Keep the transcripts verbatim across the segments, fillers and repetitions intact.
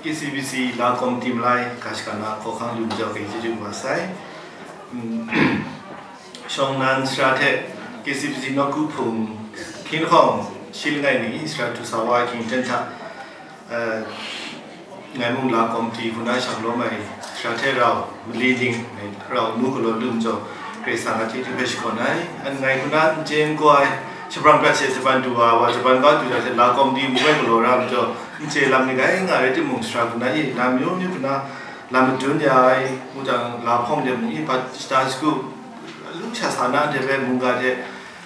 K C B C la komiti malai ga shaka na hkawhkang lu majaw kaji chyeju kaba sai. Mm, shawng nnan sara hte K C B C nawku hpung hkying hkawng shi langai ni sara du sa wa ai hkying hten hta, eh, ngai mung la komiti hku na shang lawm ai sara hte rau mali ning, rau mu galaw lu majaw, Karai Kasang a chyeju hpe shakawn ai. An ngai hku na n chye n gaw ai, shabrang prat she shaban du wa, wa shaban kau du ai hte la komiti mung bai galaw ra majaw, n chye lam ni gai nga rai timung, sara hku na i, lam myu myu hku na lam madun ya ai, mungdan la hpawng de mung i, hpa shata shagu, lu sha sa na de bai mungga de,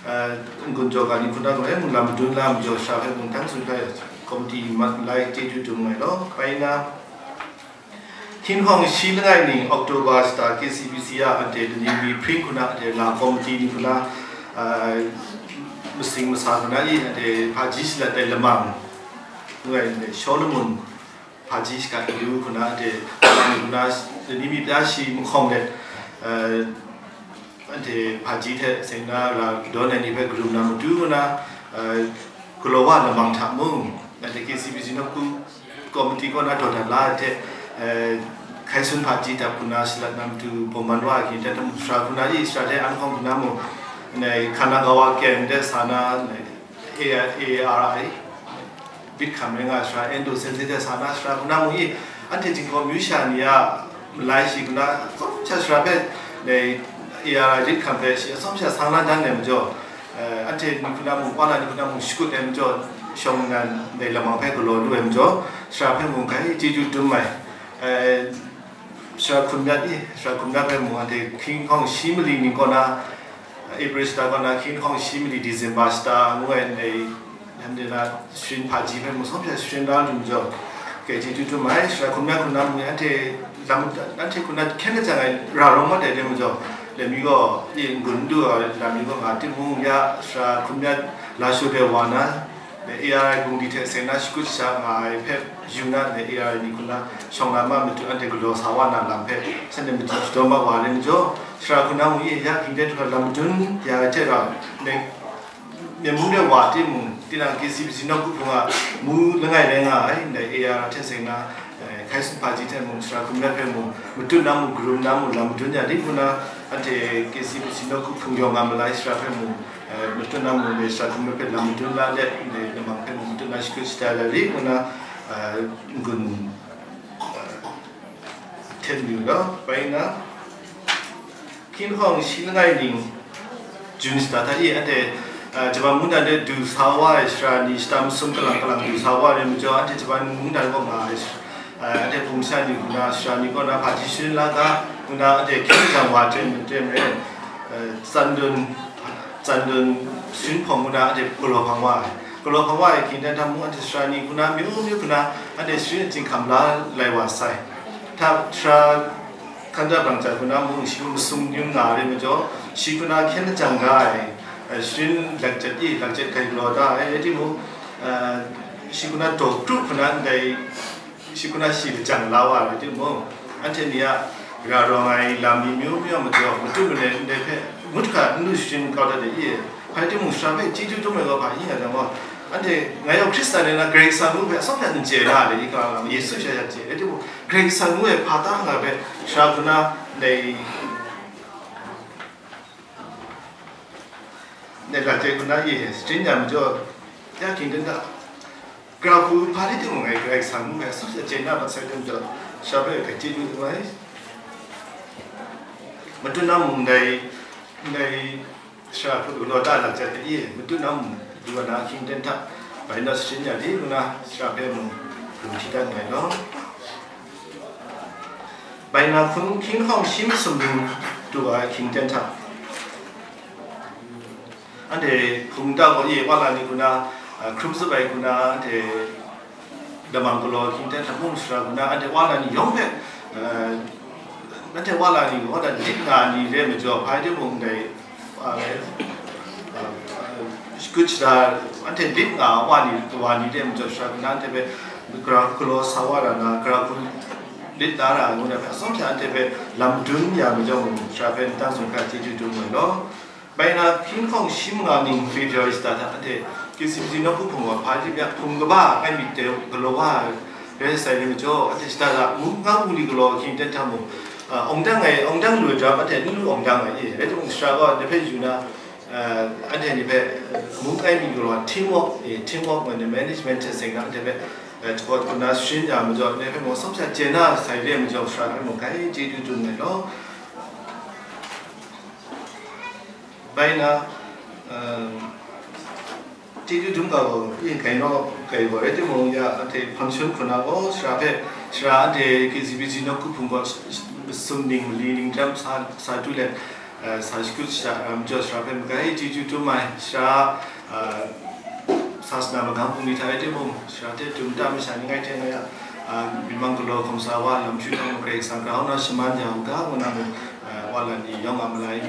eh, n-gun jaw ga ni hku na gaw, eh, mung lam madun la majaw, sara hpe mung dang tsun hkrai, komiti mat lai chyeju dum ai law, bai na, hkying hkawng shi langai ning October shata K C B C a ante lani mi hpring hku na ante la komiti ni hku na, ah, masing masa hku na i ante hpaji shalat ai lamang, ngu ai ndai Shawlumon hpaji shaka lu hku na ante, ni hku na, lani mi pya shi mahkawng let, ah, anhte hpaji hte seng na ra dawn ai ni hpe karum na matu ngu na, eh, galaw wa lamang hta mung, anhte K C B C nawku komiti kaw na dawdan la ai hte, eh, hkai sun hpaji dap hku na shalat na matu bawman wa ai hkying hte, sara hku na i, sara hte an hkawng hku na mung, nai Kanagawa Ken de sa na, nai A R I, bit hkam rai nga ai sara, Endo Sensei hte sa na sara hku na mung i, anhte Jinghpaw myu sha ni a malai shi hku na, atsawm sha sara hpe, dai A R I lit hkam hpe shi atsawm sha sang la dan ai majaw, eh, anhte ni hku na mung, wa na ni hku na mung shakut ai majaw, shawng nnan dai lamang hpe galaw lu ai majaw, sara hpe mung grai chyeju dum ai. Eh, sara hkum myat i, sara hkum myat hpe mung anhte hkying hkawng shi mali ning kaw na, April shata kaw na hkying hkawng shi mali December shata ngu ai ndai, hkam de na sharin hpaji hpe mung atsawm sha sharin la lu majaw, grai chyeju dum ai. Sara hkum myat hku na mung anhte lam, anhte hku na hkyen lajang ai ra rawng mat ai re majaw, lani gaw e n-gun n du ai, lani gaw nga timung ya, sara hkum myat la shut ai wa na, A R I bungli hte seng na shakut sha nga ai hpe yu na, A R I ni hku na shawng na ma matu anhte galaw sa wa na lam hpe shanhte matu shadawn mat wa ai majaw, sara hku na mung e ya hkying hte hkra lam madun ya ai hte rau, myen mung de wa timung, tinang K C B C nawku hpung a mu langai rai nga ai, ndai A R I hte seng na, eh, hkai sun hpaji hte mung, sara hkum myat hpe mung, matut na mung, karum na mung, lam madun ya di hku na, anhte K C B C nawku hpung yawng a malai sara hpe mung, eh, matut na mung, sara hkum myat hpe lam madun la let, ndai lamang hpe mung, matut na shakut shada la di hku na, eh, n-gun, eh, hten yu law, bai na. Hkying hkawng shi langai ning, Jun shata hta e, anhte, ah, Japan mungdan de du sa wa ai sara ni, shata masum kalang kalang du sa wa ai majaw, anhte Japan mungdan kaw nga ai, ah, anhte hpung sha ni hku na, sara ni kaw na hpaji sharin la ga, ngu na, anhte hkyen jang wa hte maren, eh, Tsandun, Tsandun sharin hpawng ngu na, anhte galaw hpang wa ai. Galaw hpang wa ai hkying hte mung, anhte sara ni hku na, myu myu hku na, anhte sharin achyin hkam la lai wa sai. Hta sara Hkanta Brang Jan hku na mung shi masum ning nga ai majaw, shi hku na hkyen lajang ga ai, eh, sharin lakjet i, lakjet hkai galaw da ai, rai timung, eh, shi hku na daw kru hku na ndai, shi hku na shi lajang la wa ai, rai timung, anhte ni a ra rawng ai lam ni myu myu a majaw, matu malen ndai hpe ngut hkra n lu sharin kau dat ai i, rai timung, sara hpe chyeju dum ai gaw hpa n nga jang gaw, anhte ngai yawng Hkristan rai na, Karai Kasang ngu hpe atsawm hpe n chye na ai, i hkra lam Yesu sha sha chye, rai timung, Karai Kasang ngu ai hpa ta nga hpe sara hku na ndai, ndai lakjet hku na e, sharin ya majaw, ya hkying hten hta, gara hku hpa rai timung ngai Karai Kasang ngu ai, atsawm sha chye na mat sai hte majaw, sara hpe grai chyeju dum ai. Matut na mung ndai, ndai, sara hku galaw da lakjet hte e, matut na mung du wa na hkying hten hta, bai na sharin ya di ngu na, sara hpe mung gun hti dat nngai law. Bai na hkying, hkying hkawng shi masum ning du ai hkying hten hta, anhte hpung ta gaw e, wa la ni hku na, ah, hkrum zup ai hku na, anhte lamang galaw hkying hten hta mung sara hku na, anhte wa la ni yawng hpe, ah, anhte wa la ni gaw, da lit nga ni re majaw, hpa rai timung ndai, ah, ah, shakut shada, anhte lit nga wa ni, wa ni re majaw, sara hku na anhte hpe gara hku galaw sa wa ra na, gara hku lit la ra ai ngu na hpe, atsawm sha anhte hpe lam dun ya majaw mung, sara hpe n tang tsun hkra chyeju dum ai law. Bai na, hkying hkawng shi manga ning February shata hta anhte K C B C nawku hpung wa hpa rai timung, hpung kaba ai myit dai galaw wa ai, Rai sai ni majaw, anhte shada da, mung nga mu ni galaw hkying ten hta mung, ah, awng dang ai, awng dang lu ai jam, anhte lu lu awng dang ai, eh, rai timung, sara gaw, dai hpe yu na, ah, anhte ni hpe, eh, mung ai mi galaw, teamwork, eh, teamwork ngai na management hte seng na, anhte hpe, eh, chyaw na sharin ya majaw, dai hpe mung, sawm sha chye na sai re majaw, sara hpe mung, grai chyeju dum ai law. Bai na, um, chyeju dum ga gaw, yin kai naw kai gaw, rai timung ya, anhte hpang shun hku na gaw, sara hpe, sara anhte K C B C nawku hpung gaw, sum ning mali ning jam sa, sa tu let, eh, sa shakut sha, um, jaw sara hpe magai chyeju dum ai, sara, uh, sasana magam bungli hta rai timung, sara hte dum ta masha ni ngai hte ngai a, a, myi man galaw hkum sa wa lam shu hta mung Karai Kasang grau na shaman ya u ga, ngu na mung, a, wa la ni yawng a malai,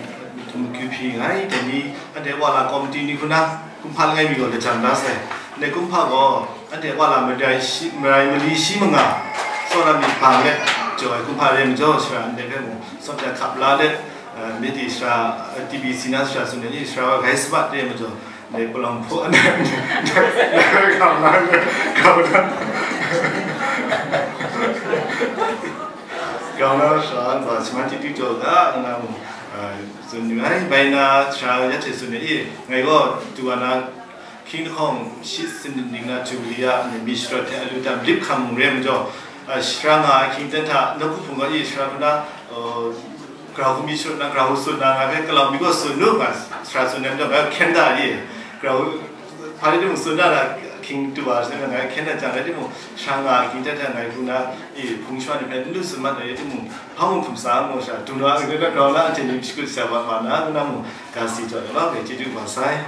mung kyu hpyi ngai, dai ni, anhte wa la komiti ni hku na, kumhpa langai mi gaw lajang da sai. Ndai kumhpa gaw, anhte wa la marai shi, marai mali shi manga, tsawra myit bang let, jaw ai kumhpa re majaw, sara ndai hpe mung, sawt hta hkap la let, a, myit di sara, a, T B C na sara tsun ai ni, sara wa gai sabat re majaw, Dai palawng hpaw na, grau na, grau na, grau na sha ntsa shaman chyeju jaw ga, nga mu, ah, tsun yu ai. Bai na, sara ya hte tsun ai, i, ngai gaw, tu wa na, hkying lahkawng shi sin ning na Jubilee a, mi sharawt hte alu tam lip hkam mung re majaw, ah, sara nga ai hkying ten hta, nawku hpung gaw, i, sara hku na, uh, grau hku mi sharawt na, grau hku tsun na, ngai hpe Kalau mi gaw tsun nu, nga sara tsun nem jawng, ngai hkyen da ye. Grau hku, hpa rai timung tsun da na, hkying tu wa, ngai hkyen da jang rai timung, sha nga, hkying hta hta ngai hku na, i, hpung shawa ni hpe n lu tsun mat ai rai timung, hpa mung hkum sa ngu sha, dung na, grau na, anhte ni shakut sa wa ma na, ngu na mung, ga si jaw ai wa, ngai chyeju wa sai.